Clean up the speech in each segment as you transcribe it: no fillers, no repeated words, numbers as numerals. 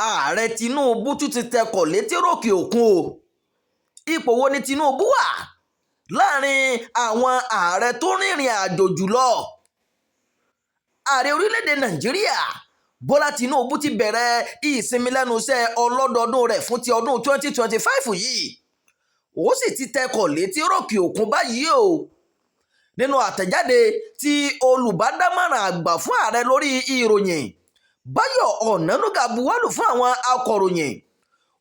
Ààrẹ Tinubu tún ti tẹkọ̀ létí ròkè òkun o. Ipò wo ni Tinubu wà láàrin àwọn ààrẹ tó rìnrìn àjò jùlọ? Ààrẹ orílẹ̀-èdè Nàìjíríà Bọ́lá Tinubu ti bẹ̀rẹ̀ ìsinmi lẹ́nu iṣẹ́ ọlọ́dọọdún rẹ̀ fún ti ọdún 2025 yìí, ó sì ti tẹkọ̀ létí ròkè òkun báyìí o. Nínú àtẹ̀jáde tí olùbádámọ̀ràn àgbà fún ààrẹ lórí ìròyìn Báyọ̀ Ọ̀nànúgà buwọ́lù fún àwọn akọ̀ròyìn,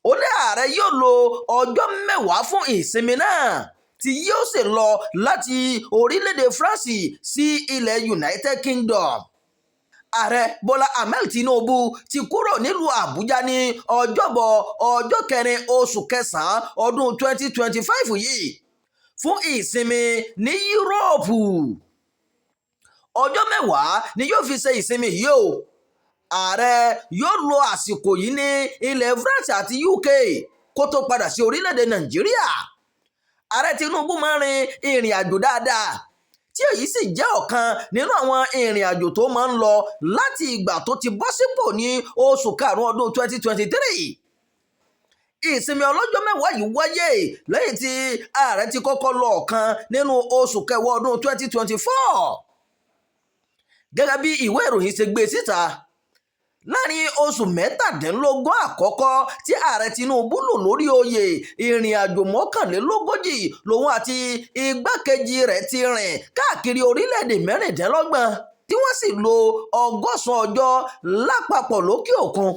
ó ní ààrẹ yóò lo ọjọ́ 10 fún ìsinmi náà, tí yóò sì lọ láti orílẹ̀-èdè France sí ilẹ̀ United Kingdom. Ààrẹ Bọ́lá Ahmed Tinubu ti kúrò nílùú Àbújá ní Ọjọ́bọ̀ ọjọ́ 4 oṣù kẹsàn-án ọdún 2025 yìí fún ìsinmi ní Yúróòpù. Ọjọ́ 10 ni yóò fi ṣe ìsinmi yìí o. Ààrẹ yóò lo àsìkò yìí ní ilẹ̀ France àti UK kó tó padà sí orílẹ̀-èdè Nàìjíríà. Ààrẹ Tinubu máa ń rin ìrìn àjò dáadáa, tí èyí sì jẹ́ ọ̀kan nínú àwọn ìrìn àjò tó máa ń lọ láti ìgbà tó ti bọ́ sípò ní oṣù karùn-ún ọdún 2023. Ìsinmi ọlọ́jọ́ 10 yìí wáyé lẹ́yìn tí ààrẹ ti kọ́kọ́ lọ ọ̀kan nínú oṣù kẹwàá ọdún 2024. Gẹ́gẹ́ bí ìwé ìròyìn ṣe gbé síta, láàrin oṣù 17 àkọ́kọ́ tí ààrẹ Tinubu lò lórí oyè, ìrìn àjò 41 lòun àti igbákejì rẹ̀ ti rìn káàkiri orílẹ̀-èdè 26, tí wọ́n sì lo 100 ọjọ́ lápapọ̀ lókè òkun.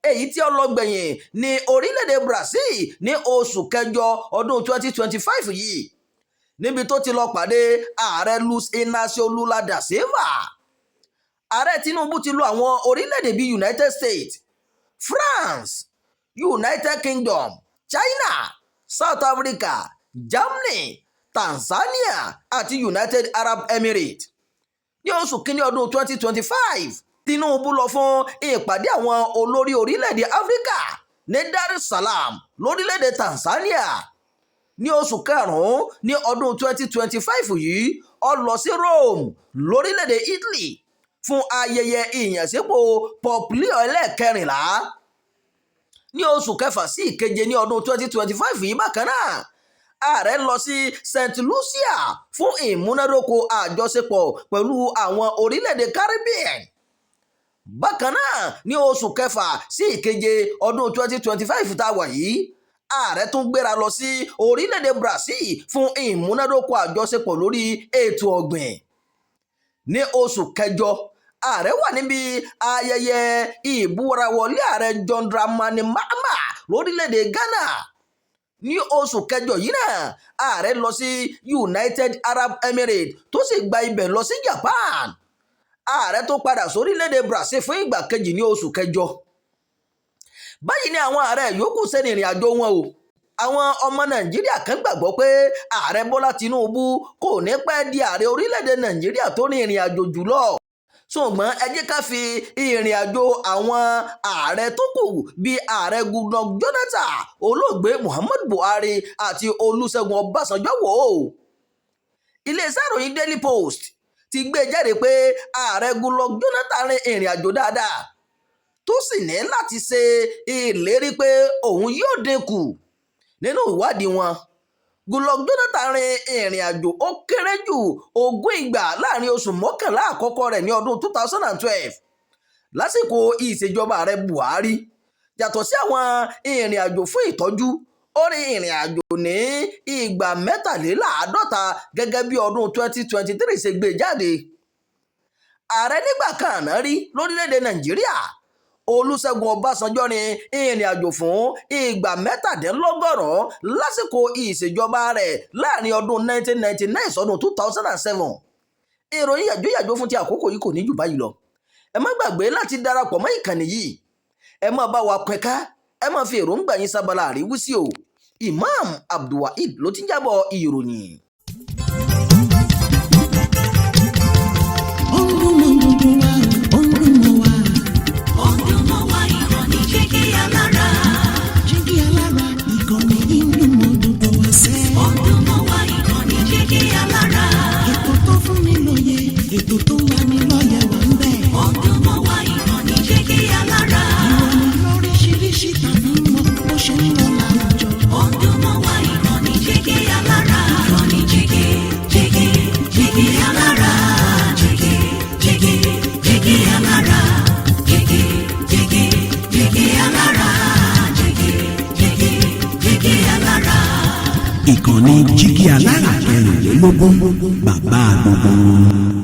Èyí tí ó lọ gbẹ̀yìn ní orílẹ̀-èdè Brazil ní oṣù kẹjọ ọdún 2025 yìí, níbi tó ti lọ pàdé ààrẹ Luiz Inácio Lula da Silva. Ààrẹ Tinubu ti lọ àwọn orílẹ̀-èdè bíi United States, France, United Kingdom, China, South Africa, Germany, Tanzania àti United Arab Emirates. Ní oṣù kínní ọdún 2025, Tinubu lọ fún ìpàdé àwọn olórí orílẹ̀-èdè Áfíríkà ní Dar es Salaam lórílẹ̀-èdè Tanzania. Ní oṣù karùn-ún ní ọdún 2025 yìí, ó lọ sí Rome lórílẹ̀-èdè Italy fún ayẹyẹ ìyànsípò Pope Leo ẹlẹ́ẹ̀kẹrìnlá. Ní oṣù kẹfà sí ìkeje ní ọdún 2025 yìí bákan náà, ààrẹ lọ sí St. Lucia fún ìmúnádóko àjọṣepọ̀ pẹ̀lú àwọn orílẹ̀-èdè Caribbean. Bákan náà, ní oṣù kẹfà sí ìkeje ọdún 2025 tá a wà yìí, ààrẹ tún gbéra lọ sí orílẹ̀-èdè Brazil fún ìmúnádóko àjọṣepọ̀ lórí ètò ọ̀gbìn. Ní oṣù kẹjọ, ààrẹ wà níbi ayẹyẹ ìbúrawọlé ààrẹ John Dramani Mahama lórílẹ̀-èdè Ghana. Ní oṣù kẹjọ yìí náà, ààrẹ lọ sí United Arab Emirates tó sì gba ibẹ̀ lọ sí Japan. Ààrẹ tó padà sórílẹ̀-èdè Brazil fún ìgbà kejì ní oṣù kẹjọ. Báyìí ni àwọn ààrẹ yòókù ṣe rìnrìn àjò wọn o. Àwọn ọmọ Nàìjíríà kan gbàgbọ́ pé ààrẹ Bọ́lá Tinubu kò ní pẹ́ di ààrẹ orílẹ̀-èdè Nàìjíríà tó ní ìrìn àjò jùlọ. Ṣùgbọ́n ẹ jẹ́ ká fi ìrìn àjò àwọn ààrẹ tó kù bíi ààrẹ Goodluck Jonathan, olóògbé Muhammadu Buhari àti Olúṣẹ́gun Ọbásanjọ́ wò ó. Iléeṣẹ́ ìròyìn Daily Post ti gbé jáde pé ààrẹ Goodluck Jonathan rin ìrìn àjò dáadáa, tó sì ní láti ṣe ìlérí pé òun yóò dínkù. Nínú ìwádìí wọn, Goodluck Jonathan rin ìrìn àjò ó kéré jù 20 ìgbà láàrin oṣù 11 àkọ́kọ́ rẹ̀ ní ọdún 2012 lásìkò ìṣèjọba ààrẹ Buhari. Yàtọ̀ sí àwọn ìrìn àjò fún ìtọ́jú, ó rin ìrìn àjò ní ìgbà 53 gẹ́gẹ́ bí ọdún 2023 ṣe gbé jáde. Ààrẹ nígbà kan àná rí lórílẹ̀-èdè Nàìjíríà Olúṣẹ́gun Ọbásanjọ́ rin ìrìn àjò fún ìgbà 97 lásìkò ìṣèjọba rẹ̀ láàrin ọdún 1999 sọdún 2007. Ìròyìn yàjóyàjó fún ti àkókò yìí kò ní jù báyìí lọ. Ẹ má gbàgbé láti darapọ̀ mọ́ ìkànnì yìí. Ẹ má bá wa pín ká, ẹ má fi èròǹgbà yín sábàlá àríwísí o. Imam Abdulwaheed ló ti ń jábọ̀ ìròyìn. Ó ń dún mọ́ gbogbo wa, ó ń dún mọ́ wa. Ó ń dún mọ́ wa, ìkànnì Jígí Alára. Jígí Alára, ìkànnì yìí ń dún mọ́ gbogbo wa sẹ́. Ó ń dún mọ́ wa, ìkànnì Jígí Alára. Ètò tó fún ni lóye, ètò tó ń lani lọ́yẹ̀ wà ń bẹ̀. Ó ń dún mọ́ wa, ìkànnì Jígí Alára. Ìròyìn Ìkànnì Jígí Alára 24, bàbá gbogbo wọn.